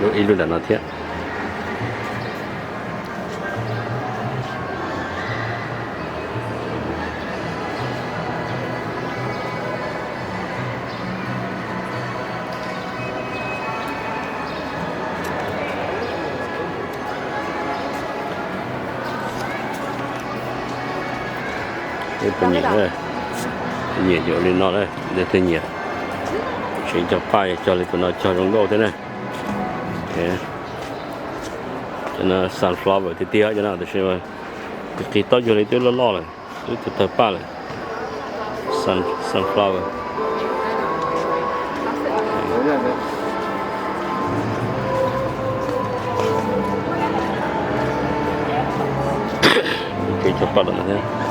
Ib lub nram no thiab. Nyiam, nyiam yuav li no, leej twg nyiam, tseem cog paj cog li tus no cog zoo nkauj thiab na. Cov no sunflower tiag tiag cov no, tab sis qis taub cuag li twb loj loj lawm, twb tawg paj lawm. Sunflower. Kev cog paj lawm no thiab.